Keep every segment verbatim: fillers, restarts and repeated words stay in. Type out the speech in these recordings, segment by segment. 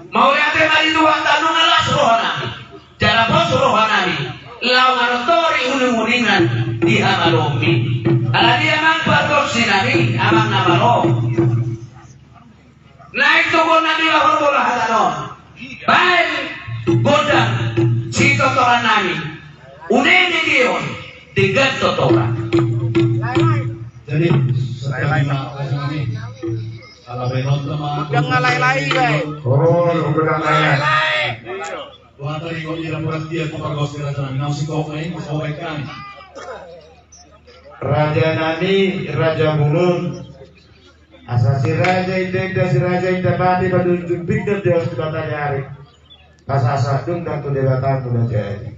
Mauliate ma di Tuhanta nunga las rohanami, jala pos rohanami, laho manontori uninguningan di hamaloonmi. Alani i amang pargonsinami, amang na malo. Naeng tu gondang ni horbo laho hata on. Baen gondang sitotorannami. Unang didion denggan totoran. Jadi, setelah lima kali ini, ala baen on ma gondang na lae-lae, bae. Oh, gondang lae-lae. Wah, tadi kau tidak berat dia, kau pargonsi rajanami. Nau si kau main, kau baik kan? Rajanami, Raja Bolon. Asa si raja inda inda, si raja inda pati, patunjuk pinggan di atas batang ari. Pasahat-sahat gondang tu Debatamu na jadi.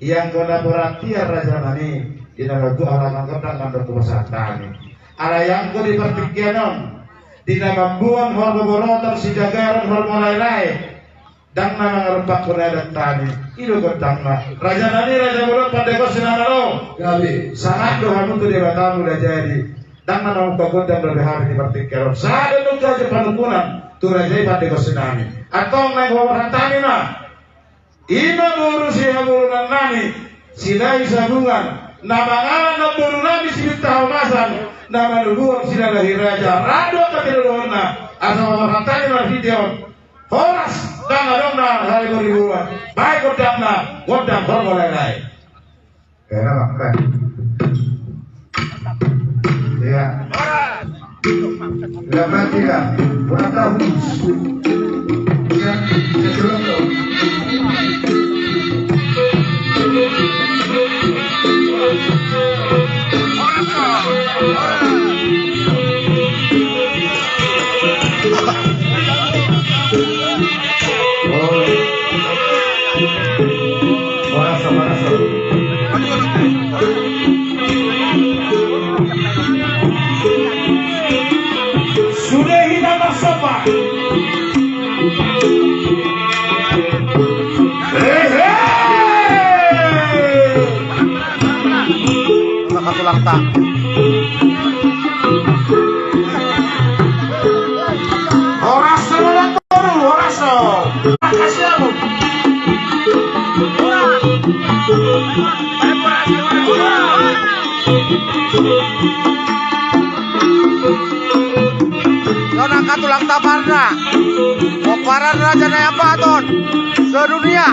Ia anggo na borat tiar rajanami, di na mambuat halaman gondang mandok tu pasahat hami. Alai anggo di partingkian on, di na mamboan horbo borotan sijagaran horbo lae-lae. Ndang na mangarumpakkon adat hami, i do gondangna. Rajanami, Raja Bolon, pandegosi na malo. Gabe. Sahat do hamu tu Debatamu na jadi. Ndang na mangungka gondang dope hami di partingkian on. Sada do gaji panungkunan tu raja i, pandegosinami. Antong naeng hupaborhat hami ma. I ma boru sihabolonannami, Silahi Sabungan, na manganan namborunami Sibinta Haomasan, na manubuhon Silalahi Raja, rado angka tinadongonna, asa paborhat hami marhite on. Horas, ndang adong na haribo-riboan. Baen gondangna, gondang horbo lae-lae. Enak, Bang. Iya. Dapat tidak? Kurang tahu. Iya, iya, curang tuh. Sude hita marsopa. Hehe. Maka tulangta. Horas, horas, horas. Makasih, Abu. Sonang ka tulang taparna. Pomparan raja na i ambaton. Sedunia.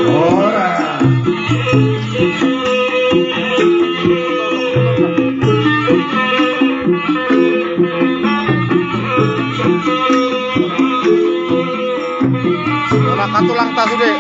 Ora. Ora, ka tulang ta sude.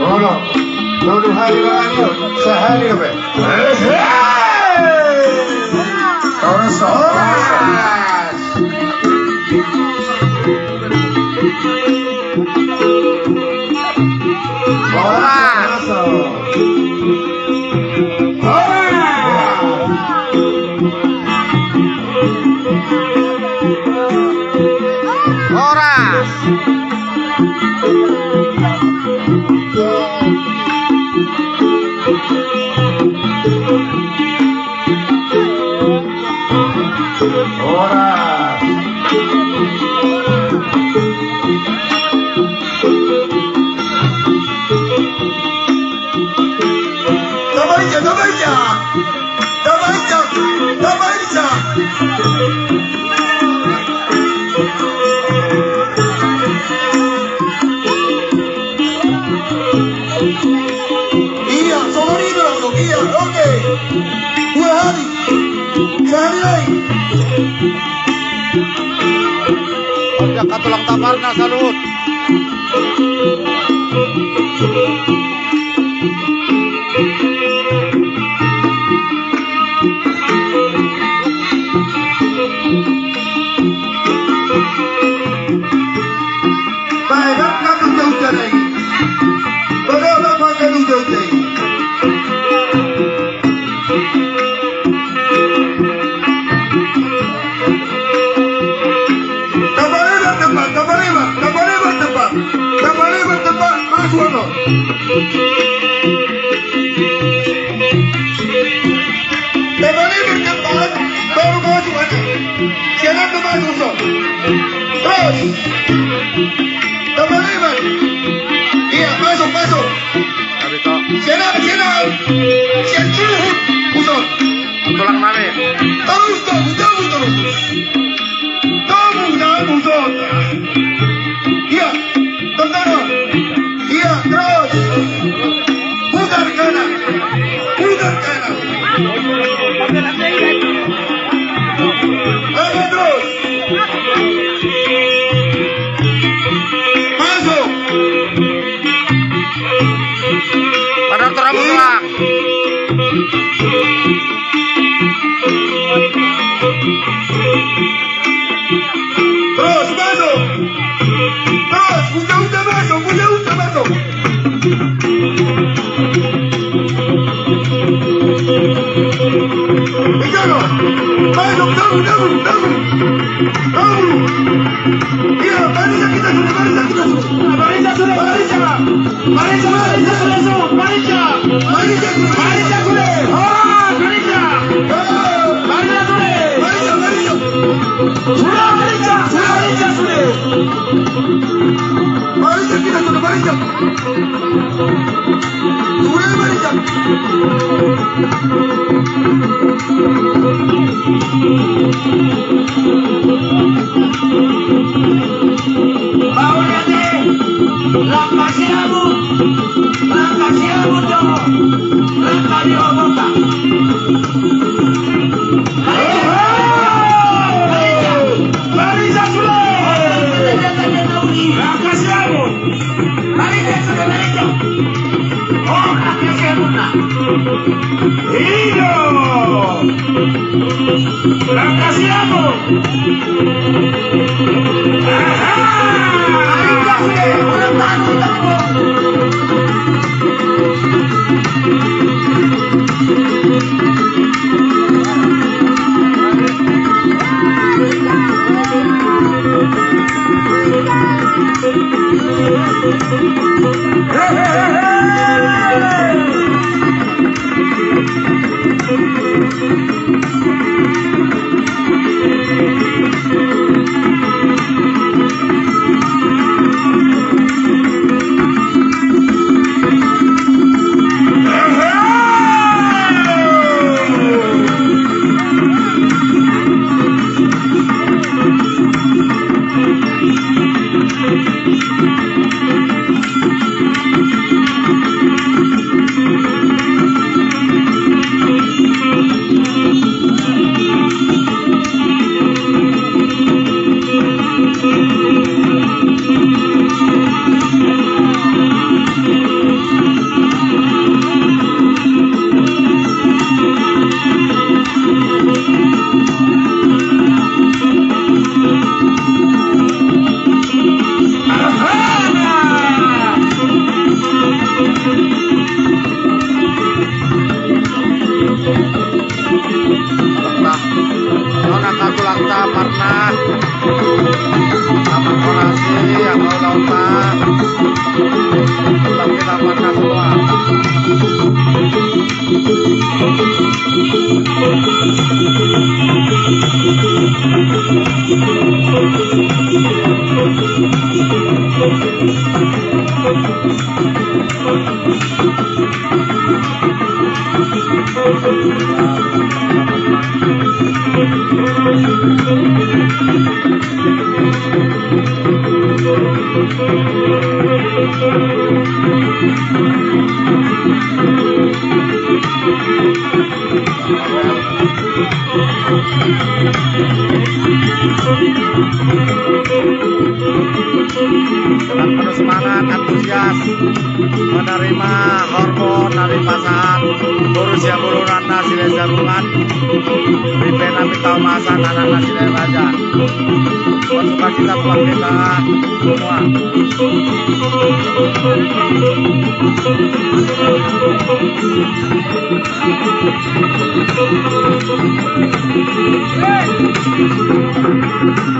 Olo, tolu hali ma, anu, sahali dope. Horas, horas. Horas. Horas. Horas. Tabaija, tabaija. Tabaija, tabaija. Iya, songon i do langsung. Iya, oke. Dua hali. Sahali lai. Oke, ka tulang taparna saluhut. Bae, kan, kan, kan, kan, kan. Masuk. Sian aha, sian aha? Sian Juhut, Puson. Tulang nami. Torus, torus, torus, torus. Torus, torus, torus. Iya, tentara. Iya, terus. Putar kanan. Putar kanan. Lagi terus. Masuk. Pada terang, Bang. Terus, masuk. Terus, udah, udah masuk, udah, udah masuk. Ijalo, masuk, dabu, dabu, dabu. Dabu. Iya, barisan kita sudah, barisan kita sudah. Barisan sudah. Barisan. Barisan, barisan, barisan, barisan. Barisan sudah. Barisan sudah. Horas, barisan. Horas. Barisan sudah. Barisan, barisan. Sudah, barisan. Sudah, barisan sudah. Barisan kita sudah, barisan. Sudah, barisan. Bawa dia, Langka Siabut, Langka Siabut do, Langka di Obota. Barisan, barisan sudah. Langka Siabut. Barisan sudah, barisan. Oh, Langka Siabut na. Iyo. Langka Siabut. Nona ka tulangta Parna. Selamat orasi, ya, kau lauta. Tulang kita Parna semua. Dengan penuh semangat, antusias menerima horbo na dipasahat boru sian bolonanna Silahisabungan, di pe na pinta omasan anakna Silahi Raja. Bersukacita tulang kita semua.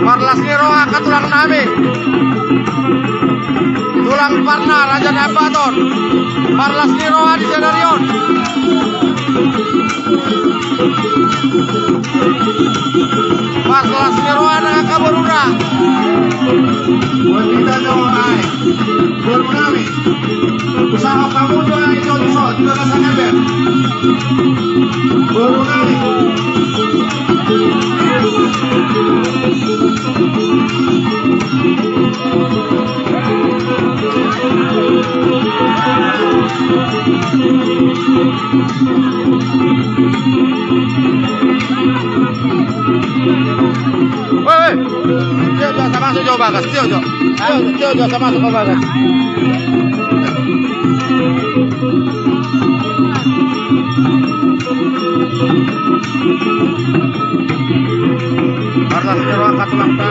Marlas ni roha angka tulang nami. Tulang Parna, Raja Ambaton. Marlas ni roha di sadari on. Marlas ni roha nang angka boruna. Buat hita jo, ai. Boru nami. Usaha hamu jo, ai, jo, jo, jo, jo, jo, jo. Boru nami. Woi, woi. Tio, tio, asa masuk jo bagas, tio, tio. Tio, tio, tio, asa masuk jo bagas. Marlas ni roha angka tulangta.